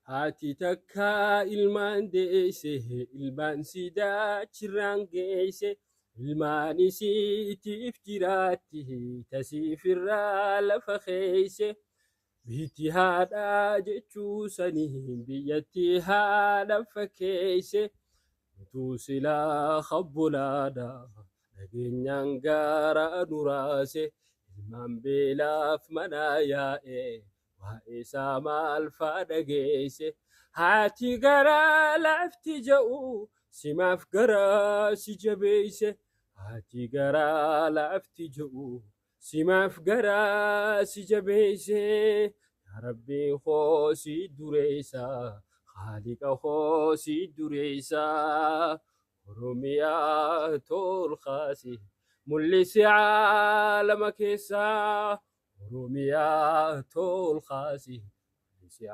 Haati takka ilmaan deesse, ilmaan sidaachirraan geesse, ilmaan isiitiif jiraatti tasiifirraa lafa keesse. Biitti haadhaa jechuu sanii biyyatti haadha fakkeesse. Utuu silaa habbolaadha dhageenyaan gaara nuraase. Ilmaan beelaaf mana yaa'e waa'ee isaa maal faa dhageesse. Haati garaa lafti ja'u simaaf garaa si jabeesse. Haati garaa lafti ja'u simaaf garaa si jabeesse. Yaa Rabbi koo si dureessa, Haaliqa koo si dureessa. Oromiyaa tolkaasi mul'isi caalama keessaa. Oromiyaa tolkaasi mul'isi.